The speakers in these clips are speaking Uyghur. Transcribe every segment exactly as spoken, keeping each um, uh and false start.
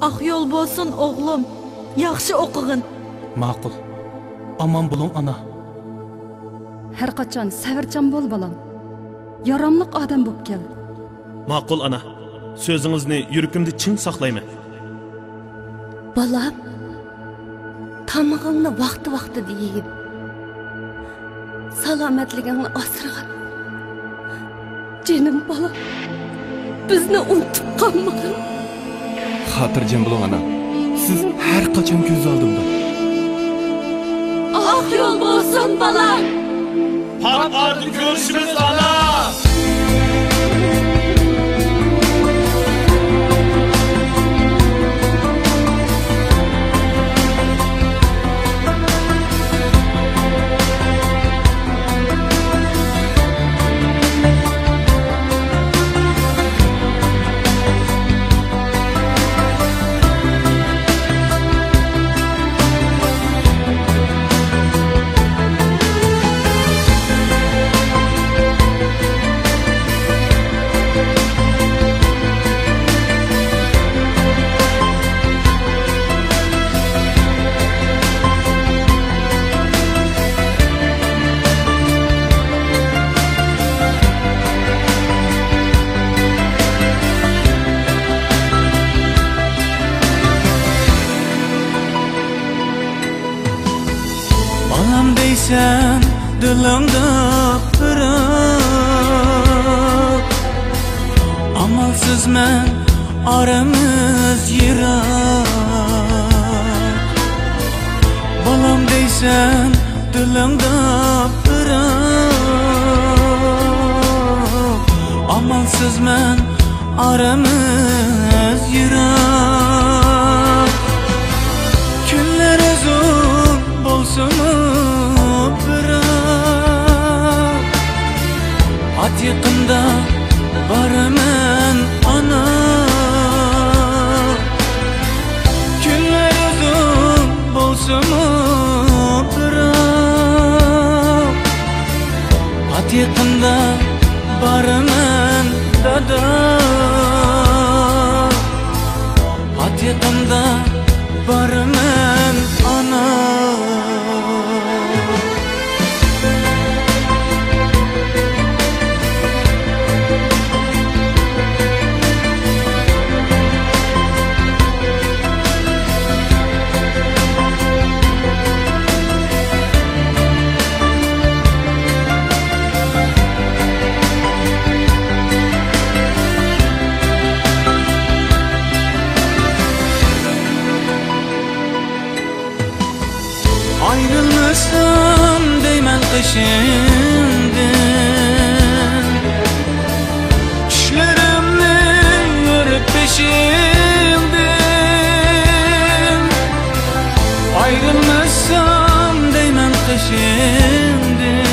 ئاق يول بولسۇن، ئوغلۇم. ياخشى ئوقۇغىن. ماقۇل. ئامان بولۇڭ، ئانا. ھەر قاچان سەۋرچان بول، بالام. ياراملىق ئادەم بوپ كەل. ماقۇل، ئانا. سۆزىڭىزنى يۈرىكىمدە چىڭ ساقلايمەن. بالام، تامىقىڭنى ۋاقتى-ۋاقتىدا يېگىن. سالامەتلىكىڭنى ئاسرىغىن. جېنىم بالام، بىزنى ئۇنتۇپ قالمىغىن. خاتىرجەم بولۇڭ، ئانا. سىز ھەر قاچان كۆز ئالدىمدا. ئاق يول بولسۇن، بالام. پات ئارىدا كۆرۈشىمىز، ئانا. بالام دەيسەن دىلىڭدا پىراق، ئامالسىز مەن ئارىمىز يىراق. بالام دەيسەن دىلىڭدا پىراق، ئامالسىز مەن ئارىمىز يىراق. كۈنلەر ئۇزۇن بولسىمۇ بىراق، پات يېقىندا بارىمەن ئانا. كۈنلەر ئۇزۇن بولسىمۇ بىراق، پات يېقىندا بارىمەن دادا. پات يېقىندا بارىمەن ئانا. ئايرىلمىسام دەيمەن قېشىڭدىن، چۈشلىرىمنى ئۆرۈپ بېشىڭدىن. ئايرىلمىسام دەيمەن قېشىڭدىن،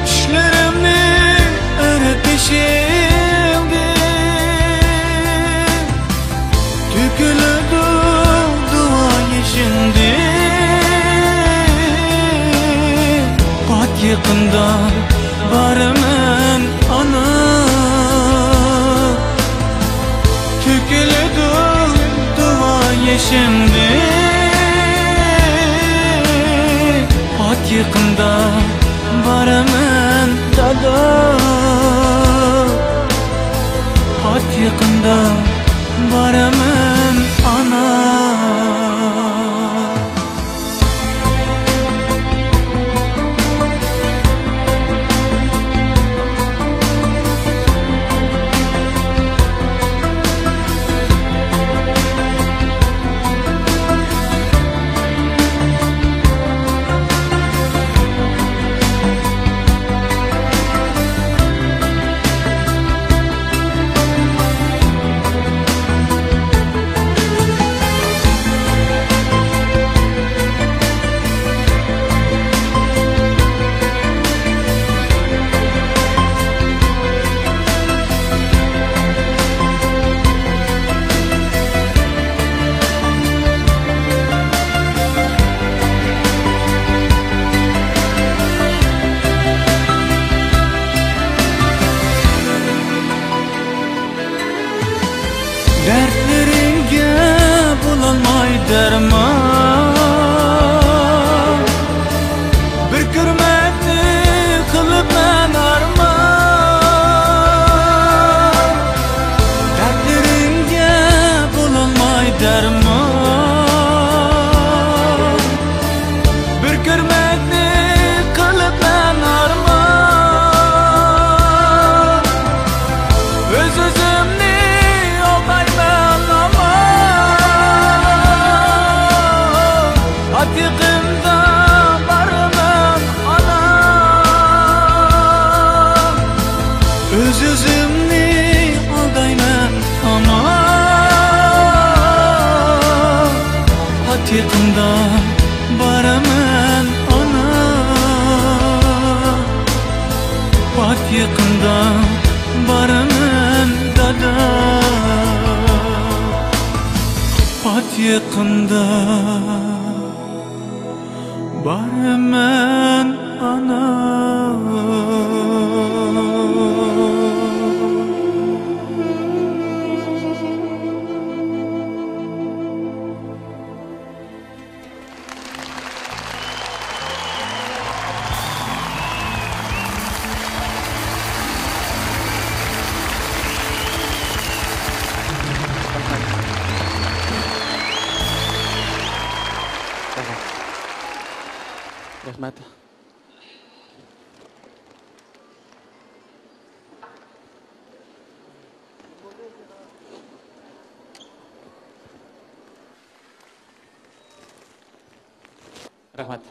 چۈشلىرىمنى ئۆرۈپ بېشىڭدىن. تۆكۈلىدۇ دۇئا يېشىمدىن. پات يېقىندا بارىمەن ئانا. تۆكۈلىدۇ دۇئا يېشىمدىن. پات يېقىندا بارىمەن دادا. پات يېقىندا بارىمەن ئانا. دەردلىرىڭگە بولالماي دەرمان، بىر كۆرمەكنى قىلىپ مەن ئارمان. دەردلىرىڭگە بولالماي دەرمان، بىر كۆرمەكنى قىلىپ مەن ئارمان. ئۆز-ئۆزۈمنى ئالدايمەن ھامان. پات يېقىندا بارىمەن ئانا. ئۆز-ئۆزۈمنى ئالدايمەن ھامان. پات يېقىندا بارىمەن ئانا. پات يېقىندا بارىمەن دادا. پات يېقىندا بارىمەن ئانا. رەھمەت. رەھمەت.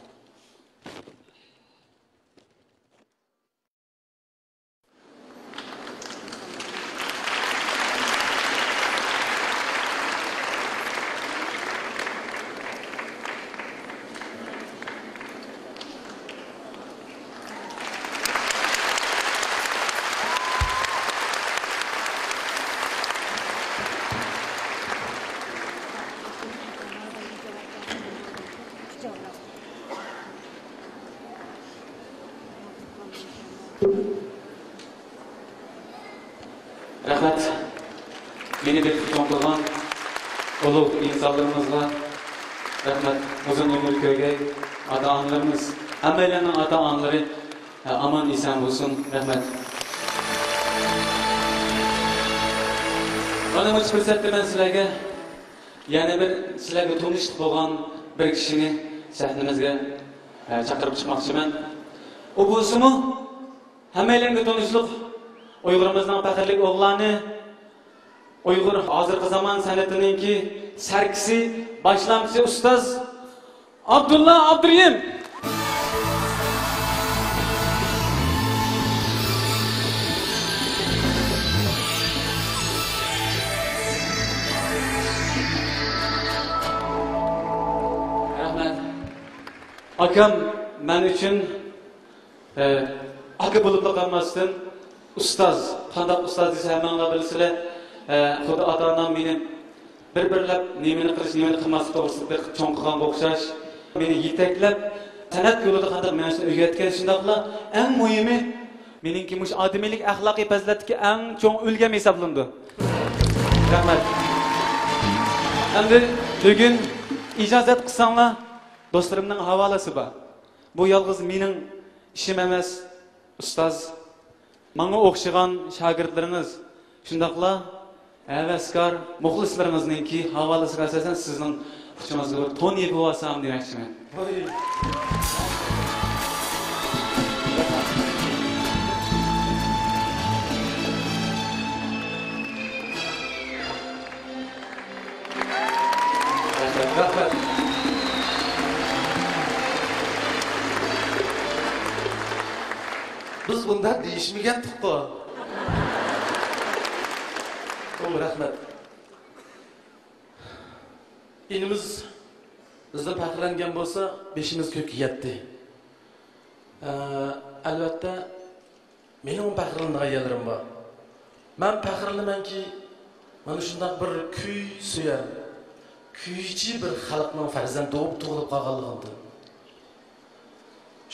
رەھمەت. مېنى بېقىپ چوڭ قىلغان ئۇلۇغ ئىنسانلىرىمىزغا رەھمەت. ئۇزۇن ئۆمۈر كۆرگەي ئاتا-ئانىلىرىمىز، ھەممەيلەننىڭ ئاتا-ئانىلىرى ئامان-ئېسەن بولسۇن. رەھمەت. مانا مۇشۇ پۇرسەتتە مەن سىلەرگە يەنە بىر سىلەرگە تونۇشلۇق بولغان بىر كىشىنى سەھنىمىزگە، ئە، چاقىرىپ چىقماقچىمەن. ئۇ بولسىمۇ ھەممەيلەنگە تونۇشلۇق ئۇيغۇرىمىزنىڭ پەخىرلىك ئوغلانى، ئۇيغۇر ھازىرقى زامان سەنئىتىنىڭكى سەركىسى، باشلامچىسى ئۇستاز ئابدۇللا ئابدۇرېھىم. رەھمەت. ئاكام مەن ئۈچۈن ئە، ئاكا بولۇپلا قالماستىن، ئۇستاز، قانداق ئۇستاز دېسە، ھەممەڭلار بىلىسىلەر، ئە، خۇددى ئاتا-ئانام مېنى بىر-بىرلەپ نېمىنى قىلىش، نېمىنى قىلماسلىق توغرىسىدا بېقىپ چوڭ قىلغانغا ئوخشاش، مېنى يېتەكلەپ، سەنئەت يولىدا قانداق مېڭىشنى ئۆگەتكەن، شۇنداقلا ئەڭ مۇھىمى، مېنىڭكى مۇشۇ ئادىمىيلىك، ئەخلاقىي پەزىلەتتىكى ئەڭ چوڭ ئۈلگەم ھېسابلىنىدۇ. رەھمەت. ئەمدى بۈگۈن ئىجازەت قىلساڭلار، دوستلىرىمنىڭ ھاۋالىسى بار. بۇ يالغۇز مېنىڭ ئىشىم ئەمەس، ئۇستاز. ماڭا ئوخشىغان شاگىرتلىرىڭىز، شۇنداقلا ھەۋەسكار مۇخلىسلىرىڭىزنىڭكى ھاۋالىسىگە ئاساسەن سىزنىڭ ئۇچىڭىزغا بىر تون يېپىۋالسام دېمەكچىمەن. رەھمەت، رەھمەت. بىز بۇنداق دېيىشمىگەنتۇققۇ. چوڭ رەھمەت. ئىنىمىز بىزدىن پەخىرلەنگەن بولسا، بېشىمىز كۆككە يەتتى. ئە، ئەلۋەتتە، مېنىڭمۇ پەخىرلىنىدىغان يەرلىرىم بار. مەن پەخىرلىنىمەنكى، مانا شۇنداق بىر كۈي سۆيەر، كۈيچى بىر خەلقنىڭ پەرزەنتى بولۇپ تۇغۇلۇپ قالغانلىقىمدىن.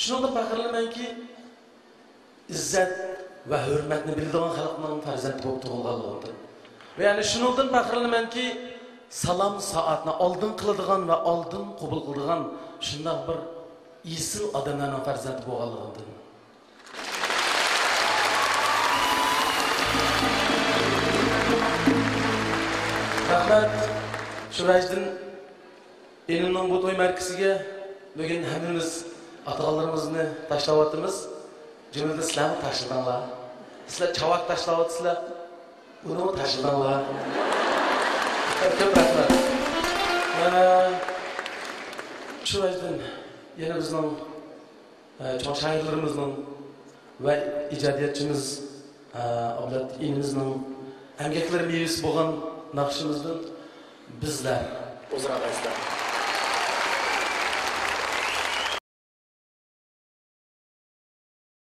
شۇنىڭدىن پەخىرلىنىمەنكى، ئىززەت ۋە ھۆرمەتنى بىلىدىغان خەلقنىڭ پەرزەنتى بولۇپ تۇغۇلغانلىقىمدىن. ۋە يەنە شۇنىڭدىن پەخىرلىنىمەنكى، سالام سائەتنى ئالدىن قىلىدىغان ۋە ئالدىن قوبۇل قىلىدىغان شۇنداق بىر ئېسىل ئادەملەرنىڭ پەرزەنتى بولغانلىقىمدىن. رەھمەت. شۇ ۋەجدىن ئىنىمنىڭ بۇ توي مەرىكىسىگە بۈگۈن ھەممىمىز ئاتىغانلىرىمىزنى تاشلاۋاتىمىز. جۈملىدىن سىلەرمۇ تاشلىدىڭلار. سىلەر چاۋاك تاشلاۋاتىسىلەر. ئۇنىمۇ تاشلىدىڭلار. كۆپ رەھمەت. ئە، شۇ ۋەجدىن يەنە بىزنىڭ ئە، چوڭ شائىرلىرىمىزنىڭ ۋە ئىجادىيەتچىمىز، ئە، ئابلەت ئىنىمىزنىڭ ئەمگەكلىرى مېۋىسى بولغان ناخشىمىزدىن بىزلەر. ئوزۇر ئاغايسىلەر.